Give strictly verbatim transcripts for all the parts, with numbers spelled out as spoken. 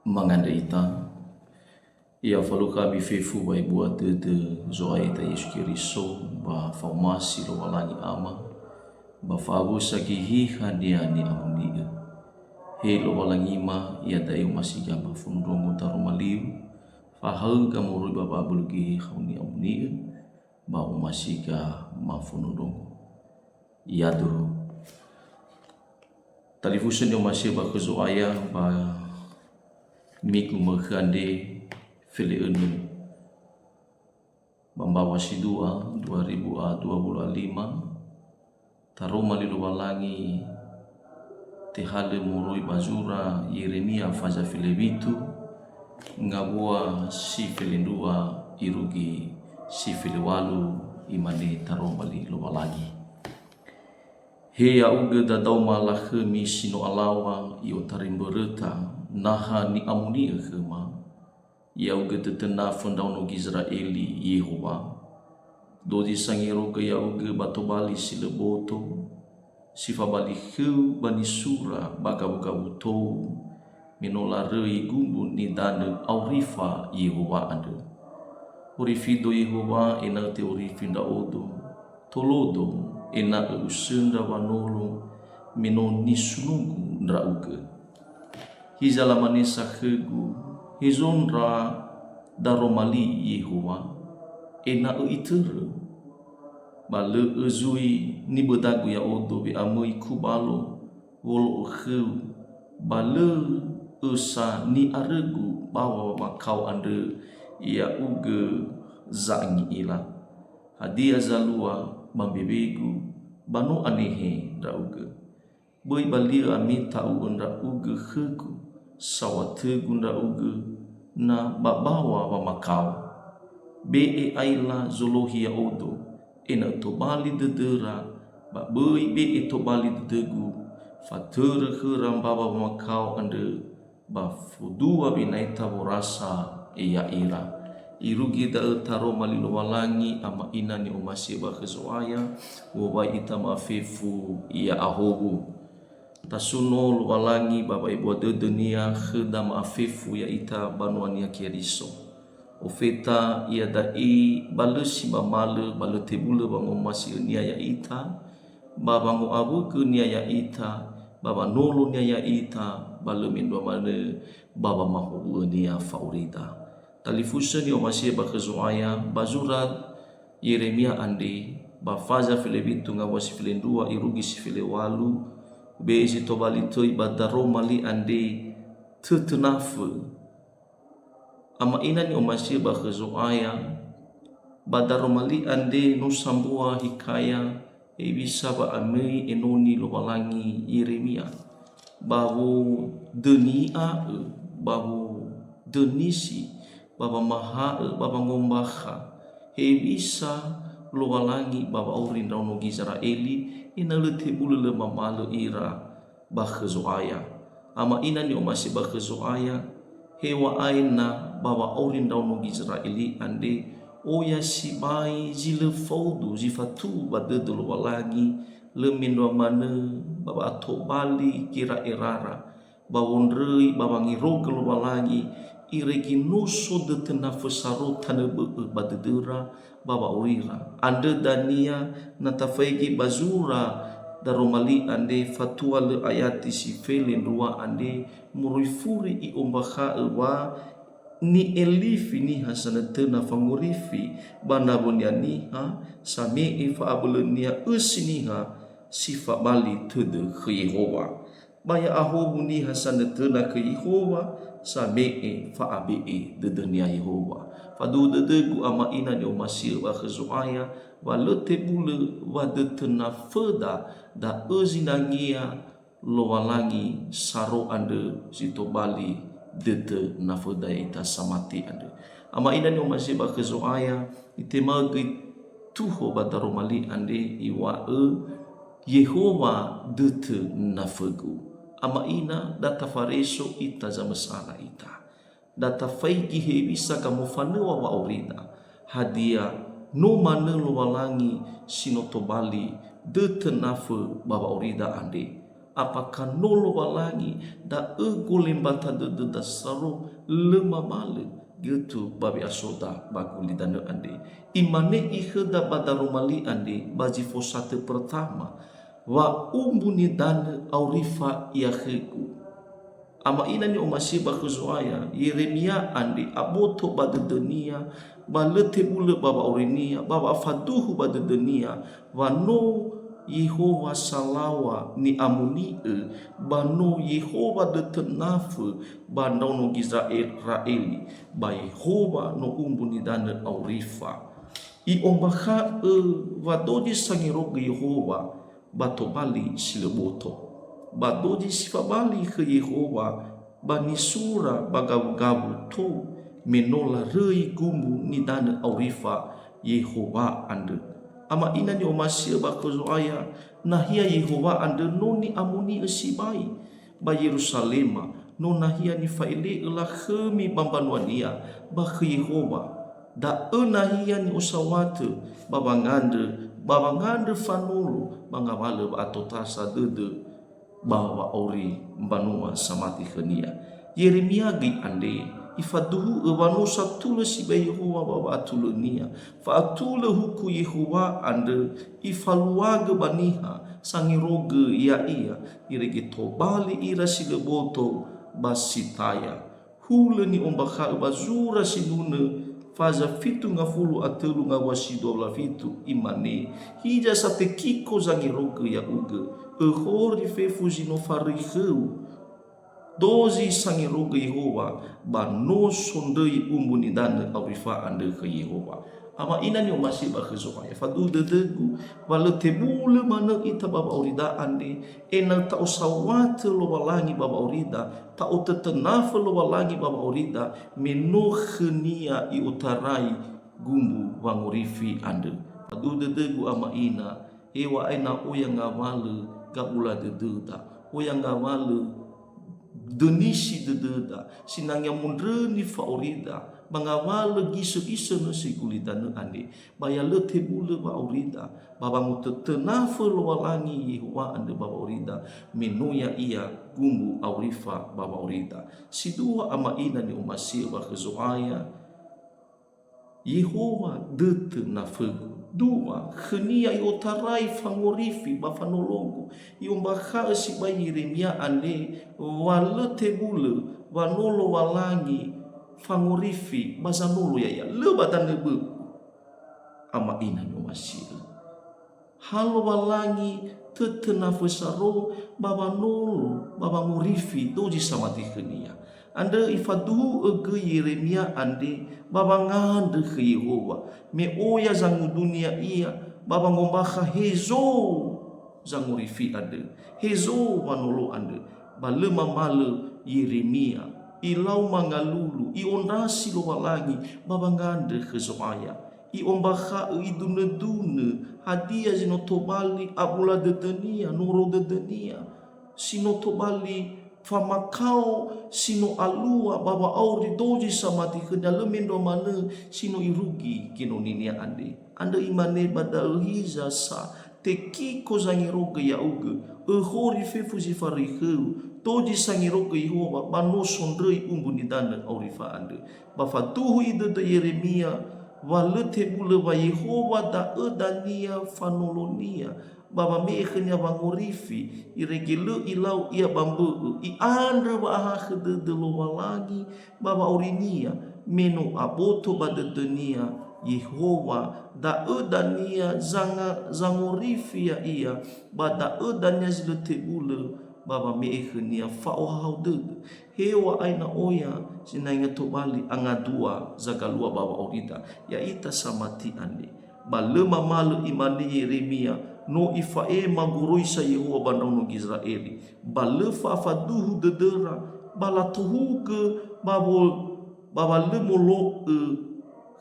Mangandrö ita, ya falukha ami fefu ba ebua dödö Zo'aya ita Yesu Keriso, ba fa'omasi Lowalangi Ama, ba fa'awösa Geheha-Nia ni'amoni'ö. He Lowalangima, iada'e omasiga ba fondrongö taroma liu, fahaöga moroi ba wa'abölö Geheha-U ni'amoni'ö, ba omasiga mafondrondrongö. Ya'aduhu. Talifusö ni'omasi'ö ba khö Zo'aya ba migu ma'ökhö andre, fele'önö ba mbaŵa si dua, dua ribu a dua puluh a lima, taroma li Lowalangi tehalö moroi ba zura Yeremia faza felewitu, ngawua si felendrua irugi si felewalu, imane taroma li Lowalangi. He ya'ugö dadaoma lakhömi si no alaŵa i'otarai mböröta, naha ni'amoni'ö khöma, ya'ugö tötönafö ndraono Gizera'eli Yehowa. Dozi sangerogö ya'ugö ba tobali si lö boto, si fabali khöu ba nisura ba gawugawu tou, me no laröi gumbu nidanö aurifa Yehowa andrö. Orifido Yehowa ena'ö te'orifi ndra'odo, tolodo ena'ö usöndra wanolo me no nisunogu ndra'ugö. Hiza lamane sa khögu, hezo ndra daroma li Yehowa, ena'ö itörö. Ba lö özui nibödagu ya'odo we'amöi kubalo wolo'ö khöu, ba lö ösa ni'arögu baŵa wamakao andrö ya'ugö zangi'ila. Hadia zalua ba mbewegu, ba no anehe ndra'ugö? Böi bali'ö ami ta'u'ö ndra'ugö khögu, saŵatögu ndra'ugö na ba baŵa wamakao. Be'e aila zolohi ya'odo, ena'ö tobali dödöra, ba böi be'e tobali dödögu, fatörö khöra mbaŵa wamakao andrö, ba fodua wina'eta worasa ya'ira. Irugi da'ö taroma li Lowalangi, Ama ina ni'omasi'ö ba khö Zo'aya, wowa'i ita ma'afefu ya'ahowu. Tasuno Lowalangi ba wa'ebua dödö-Nia khöda ma'afefu ya'ita banua-Nia Keriso. Ofeta iada'e ba lö si mamalö, ba lö tebulö wangomasi'ö-Nia ya'ita, ba wango'awögö-Nia ya'ita, ba wanolo-Nia ya'ita, ba lö mendrua manö ba wamahu'u'ö-Nia fa'aurida. Talifusö ni'omasi'ö ba khö Zo'aya, ba zura Yeremia andre, ba faza felewitu ngawua si felendrua irugi si felewalu, be'e zi tobali töi ba daroma li andre tötönafö. Ama ina ni'omasi'ö ba khö Zo'aya, ba daroma li andre no sambua hikaya hewisa wa'amöi enoni Lowalangi Yeremia, ba wodöni'a'ö, ba wodönisi, ba wamaha'ö, ba wangombakha hewisa Lowalangi ba wa'auri ndraono Gizera'eli, ena'ö lö tebulö lö mamalö ira ba khö Zo'aya. Ama ina ni'omasi'ö ba khö Zo'aya, hewa'ae na ba wa'auri ndraono Gizera'eli andre, oya sibai zi lö faudu zi fatu'u ba dödö Lowalangi, lö mendrua manö ba wa'atobali gera'erara, ba wondröi ba wangerogö Lowalangi, irege no so dötönafö saro tanö bö'ö ba dödöra ba wa'aurira. Andrö dania na tafaigi ba zura daroma li andre fatua lö ayati si felendrua andre moroi furi i'ombakha'ö wa ni'elifi niha sanötöna fangorifi ba nawönia niha, same'e fa'abölönia ösi niha si fabali tödö khö Yehowa. Ba ya'ahowu niha sanötöna khö Yehowa, same'e fa'abe'e dödönia Yehowa. Faduhu dödögu ama ina ni'omasi'ö ba khö Zo'aya, wa lö tebulö wa dötönaföda da'ö zinangea Lowalangi saro andrö zi tobali dötönaföda ya'ita samati andrö. Ama ina ni'omasi'ö ba khö Zo'aya, itemaö göi tuho ba daroma li andre iŵa'ö, "Yehowa dötönafögu." Ama ina, da tafareso ita zamösana ita. Da tafaigi hewisa gamofanöŵa wa'aurida. Hadia no manö Lowalangi si no tobali dötönafö ba wa'aurida andre? Apakha no Lowalangi da'ö golembata dödöda saro lö mamalö götu ba we'asoda ba gulidanö andre. Imane ikhöda ba daroma li andre ba zi fosatö pertama, "Wa'umbu nidanö aurifa ia khögu." Ama ina ni'omasi'ö ba khö Zo'aya, Yeremia andre aboto ba dödönia, ba lö tebulö ba wa'aurinia, ba wa'afaduhu ba dödönia, wa no Yehowa salaŵa ni'amoni'ö, ba no Yehowa dötö nafö ba ndraono Gizera'eli, ba Yehowa no umbu nidanö aurifa. I'ombakha'ö wa dozi sangerogö Yehowa ba tobali si lö boto. Ba dozi si fabali khö Yehowa ba nisura ba gawugawu tou, me no laröi gumbu nidanö aurifa Yehowa andrö. Ama ina ni'omasi'ö ba khö Zo'aya, nahia Yehowa andrö no ni'amoni'ö sibai ba Yeruzalema, no nahia nifa'ele'ö lakhömi ba mbanuania ba khö Yehowa. Da'ö nahia ni'osawatö ba wangandrö, ba wangandrö fanolo ba ngawalö wa'atotasa dödö ba wa'auri mbanua samati khönia. Yeremia göi andre ifaduhu'ö wa no satulö sibai Yehowa ba wa'atulönia. Fa'atulö huku Yehowa andrö ifaluagö ba niha sangerogö ya'ia, irege tobali ira si lö boto ba si taya. Hulö ni'ombakha'ö ba zura sinunö faza fitu ngafulu a tölu ngawua si dua wulu a fitu, imane, "Hiza sa tekiko zangerogö ya'ugö, ökhori fefu zi no faröi khöu, dozi sangerogö Yehowa, ba no sondröi umbu nidanö aurifa andrö khö Yehowa." Ama ina ni'omasi'ö ba khö Zo'aya, faduhu dödögu wa lö tebulö manö ita ba wa'aurida andre, ena'ö ta'osawatö Lowalangi ba wa'aurida, ta'otötö nafö Lowalangi ba wa'aurida, me no khönia i'otarai gumbu wangorifi andrö. Faduhu dödögu ama ina, heŵa'ae na oya ngawalö gabula dödöda, oya ngawalö dönisi dödöda, sinangea mondröni fa'aurida, ba ngawalö gisö'isö nösi gulidanö andre, ba ya lö tebulö wa'aurida, ba wangotötö nafö Lowalangi Yehowa andrö ba wa'aurida, me no ya'ia gumbu aurifa ba wa'aurida. Si dua ama ina ni'omasi'ö ba khö Zo'aya, Yehowa dötö nafögu. Dua, khönia i'otarai fangorifi ba fanologu. I'ombakha'ö sibai Yeremia andre wa lö tebulö wa no Lowalangi fangorifi ba zanolo ya'ia. Lö ba danö bö'ö. Ama ina ni'omasi'ö. Ha Lowalangi tötö nafö saro ba wanolo ba wangorifi dozi samati khönia. Andrö ifaduhu'ö göi Yeremia andre ba wangandrö khö Yehowa, me oya zangudunia ia ba wangombakha hezo zangorifi andrö, hezo wanolo andrö. Ba lö mamalö Yeremia, ilau mangalulu, i'ondrasi Lowalangi ba wangandrö khö Zo'aya. I'ombakha'ö, idunödunö hadia zi no tobali abula dödönia, noro dödönia, si no tobali famakao, si no alua ba wa'auri dozi samati khönia, lö mendrua manö si no irugi genoninia andre. Andrö imane ba da'ö, "Hiza sa tekiko zangerogö ya'ugö, ökhori fefu zi faröi khöu, dozi sangerogö Yehowa, ba no sondröi umbu nidanö aurifa andrö." Ba faduhu idödö Yeremia wa lö tebulö wa Yehowa da'ö dania fanolonia, ba wame'e khönia wangorifi, irege lö ilau ia ba mbö'ö, i'andrö wa'ahakhö dödö Lowalangi ba wa'aurinia, me no aboto ba dödönia Yehowa, da'ö dania zanga-, zangorifi ya'ia, ba da'ö dania zi lö tebulö ba wame'e khönia fa'ohahau dödö. Heŵa'ae na oya zinangea tobali angadua zagalua ba wa'aurida, ya'ita samati andre. Ba lö mamalö imane Yeremia, no ifa'ema goroisa Yehowa ba ndraono Gizera'eli. Ba lö fa'afaduhu dödöra, ba latohugö ba wo-, ba wa lö molo'ö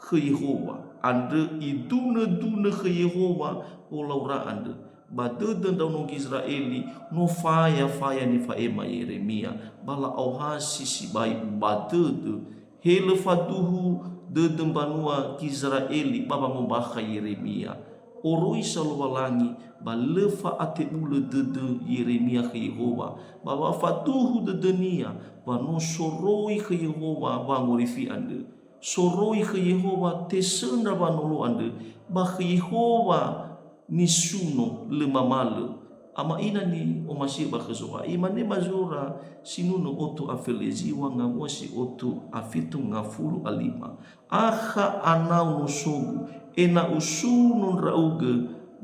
khö Yehowa. Andrö idunödunö khö Yehowa wolaura andrö. Ba dödö ndraono Gizera'eli no faya-faya nifa'ema Yeremia, ba la'aohasi sibai ba dödö, he lö faduhu dödö mbanua Gizera'eli ba wangombakha Yeremia. oroisa Lowalangi, ba lö fa'atebulö dödö Yeremia khö Yehowa, ba wa faduhu dödönia wa no soroi khö Yehowa wangorifi andrö. Soroi khö Yehowa tesöndra wanolo andrö, ba khö Yehowa nisuno lö mamalö. Ama ina ni'omasi'ö ba khö Zo'aya. Imane ba zura sinunö otu afelezi wa ngawua si otu a fitu ngafulu a lima. Akha anau nosogu, ena'ö suno ndra'ugö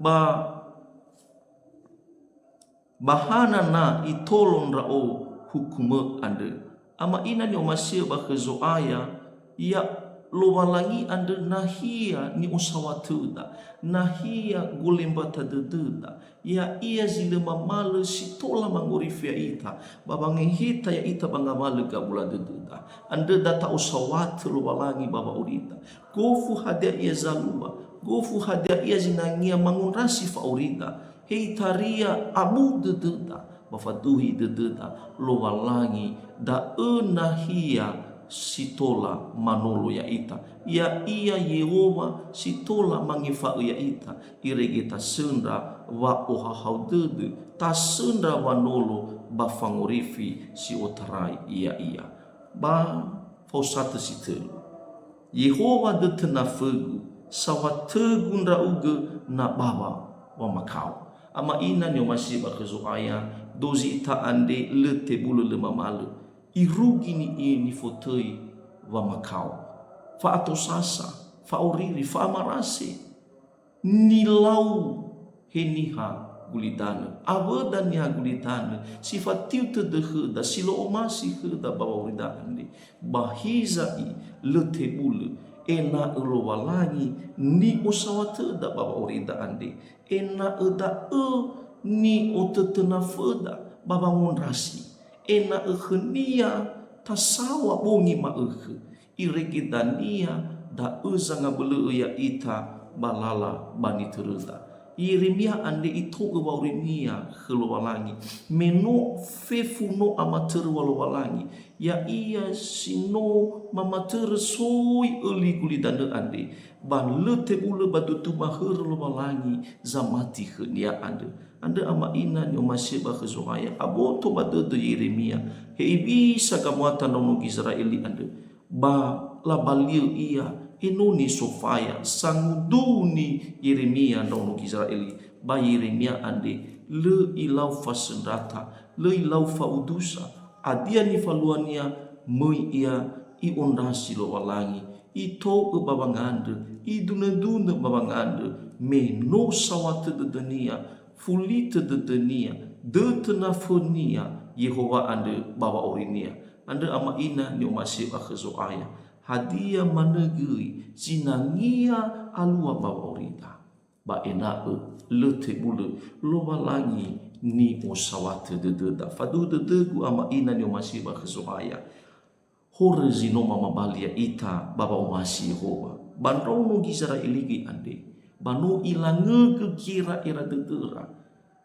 ba, ba hana na itolo ndra'o hukumö andrö. Ama ina ni'omasi'ö ba khö Zo'aya, ya Lowalangi andrö nahia ni'osawatöda, nahia golembata dödöda, ya'ia zi lö mamalö si tola mangorifi ya'ita, ba wangeheta ya'ita ba ngawalö gabula dödöda. Andrö da ta'osawatö Lowalangi ba wa'aurida. Gofu hadia ia zalua, gofu hadia ia zinangea mangondrasi fa'aurida, he itaria abu dödöda, ba faduhi dödöda, Lowalangi da'ö nahia si tola manolo ya'ita. Ya'ia Yehowa si tola mangefa'ö ya'ita, irege tasöndra wa'ohahau dödö, tasöndra wanolo ba fangorifi si otarai ya'ia. Ba faosatö si tölu. Yehowa dötö nafögu, sawatögu ndra'ugö na bawa wamakao. Ama ina ni'omasi'ö ba khö Zo'aya, dozi ita andre lö tebulö lö mamalö. Irugi ni-, i-, nifotöi wamakao. Fa'atosasa, fa'aoriri, fa'amarase. Nilau he niha gulidanö. Awöda niha gulidanö, si fatiu tödö khöda, si lö omasi khöda ba wa'aurida andre. Ba hiza'i lö tebulö, ena'ö Lowalangi ni'osawatöda ba wa'aurida andre. Ena'ö da'ö ni'otötönaföda ba wangondrasi. Ena'ö khönia tasaŵa bongi ma'ökhö. Irege dania da'ö zangabölö'ö ya'ita ba lala ba nitöröda. Yeremia andre ito'ö wa'aurinia khö Lowalangi, me no fefu no amatörö wa Lowalangi, ya'ia si no mamatörö soi öli gulidanö andre, ba lö tebulö ba dudu mahörö Lowalangi zamati khönia andrö. Andrö ama ina ni'omasi'ö ba khö Zo'aya, aboto ba dödö Yeremia, he iŵisa gamuata ndraono Gizera'eli andrö. Ba labali'ö ia enoni sofaya, sanguduni Yeremia ndraono Gizera'eli. Ba Yeremia andre lö ilau fasöndrata, lö ilau fa'udusa. Hadia nifaluania? Möi ia i'ondrasi Lowalangi, ito'ö ba wangandrö, idunödunö ba wangandrö, me no saŵatö dödönia, fulitö dödönia, dötö nafönia Yehowa andrö ba wa'aurinia. Andrö ama ina ni'omasi'ö ba khö Zo'aya. Hadia manö göi zinangea alua ba wa'aurida? Ba ena'ö lö tebulö Lowalangi ni'osaŵatö dödöda. Faduhu dödögu ama ina ni'omasi'ö ba khö Zo'aya. Horö zi no mamabali ya'ita ba wa'omasi Yehowa. Ba ndraono Gizera'eli göi andre, ba no ilangögö gera'era dödöra,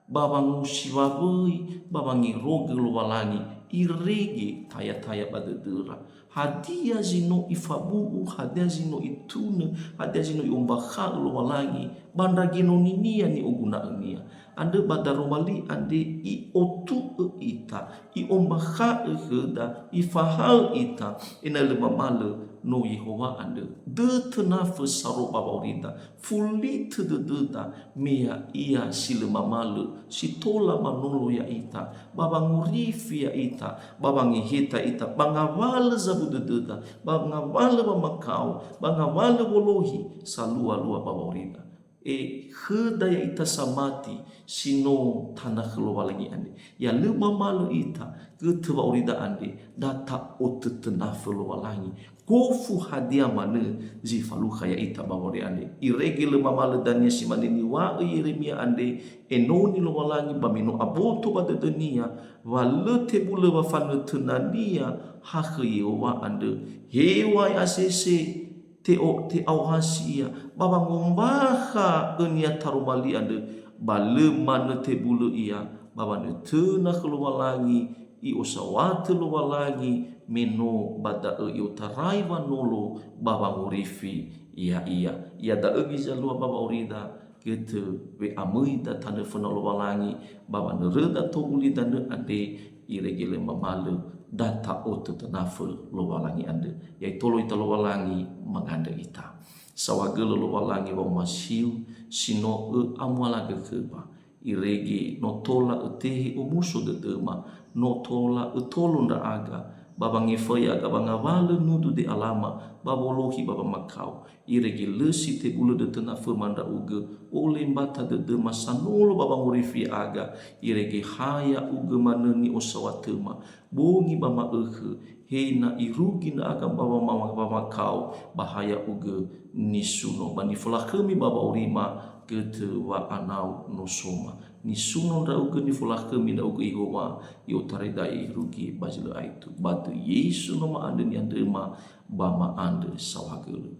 ba wangusiŵawöi, ba wangerogö Lowalangi, irege tayataya ba dödöra. Hadia zi no ifabu'u, hadia zi no itunö, hadia zi no i'ombakha'ö Lowalangi ba ndra genoninia ni'oguna'önia. Andrö ba daroma li andre i'otu'ö ita, i'ombakha'ö khöda, ifahaö ita, ena'ö lö mamalö no Yehowa andrö. Dötö nafö saro ba wa'aurida, fulitö dödöda, me ya'ia si lö mamalö, si tola manolo ya'ita, ba wangorifi ya'ita, ba wangeheta ita, ba ngawalö zabu dödöda, ba ngawalö wamakao, ba ngawalö wolohi, salualua ba wa'aurida. E, khöda ya'ita samati si no tana khö Lowalangi andre. Ya lö mamalö ita, götö wa'aurida andre, da ta'otötönafö Lowalangi. Gofu hadia manö zi falukha ya'ita ba wa'auri andre. Irege lö mamalö dania si mane niŵa'ö Yeremia andre, enoni Lowalangi ba me no aboto ba dödönia, wa lö tebulö wafanötönania ha khö Yehowa andrö. Heŵa'ae asese, te'o-, te'aohasi ia, ba wangombakha'önia taroma li andrö, ba lö manö tebulö ia, ba wanötöna khö Lowalangi, i'osaŵatö Lowalangi, me no ba da'ö i'otarai wanolo ba wangorifi ya'ia. Iada'ö göi zalua ba wa'aurida, Götö we'amöida tanö föna Lowalangi, ba wanöröda to'uli danö andre, irege lö mamalö da ta'otö tanafö Lowalangi andrö. Ya'itolo ita Lowalangi mangandrö ita. Saohagölö Lowalangi wa'omasiu si no ö'amualagö khöma. Irege no tola ötehe omuso dödöma, no tola ötolo ndra'aga, ba wangefa'ö ya'aga ba ngawalö nudu de'alama, ba wolohi ba wamakao. Irege lö si tebulö dödö naföma ndra'ugö, ole mbata dödöma sanolo ba wangorifi ya'aga, irege ha ya'ugö manö ni'osaoa töma, bongi ba ma'ökhö, he na irugi ndra'aga ba wama-, wamakao, ba ha ya'ugö nisuno. Ba nifolakhömi ba wa'aurima, götö wa'anau nosoma. Nisuno ndra'ugö, nifolakhömi ndra'ugö Yehowa, i'otarai da'e irugi ba zi lö aetu. Ba döi Yesu no ma'andrö ni'andröma, ba ma'andrö saohagölö.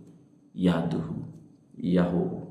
Yaduhu, Ya'ahowu,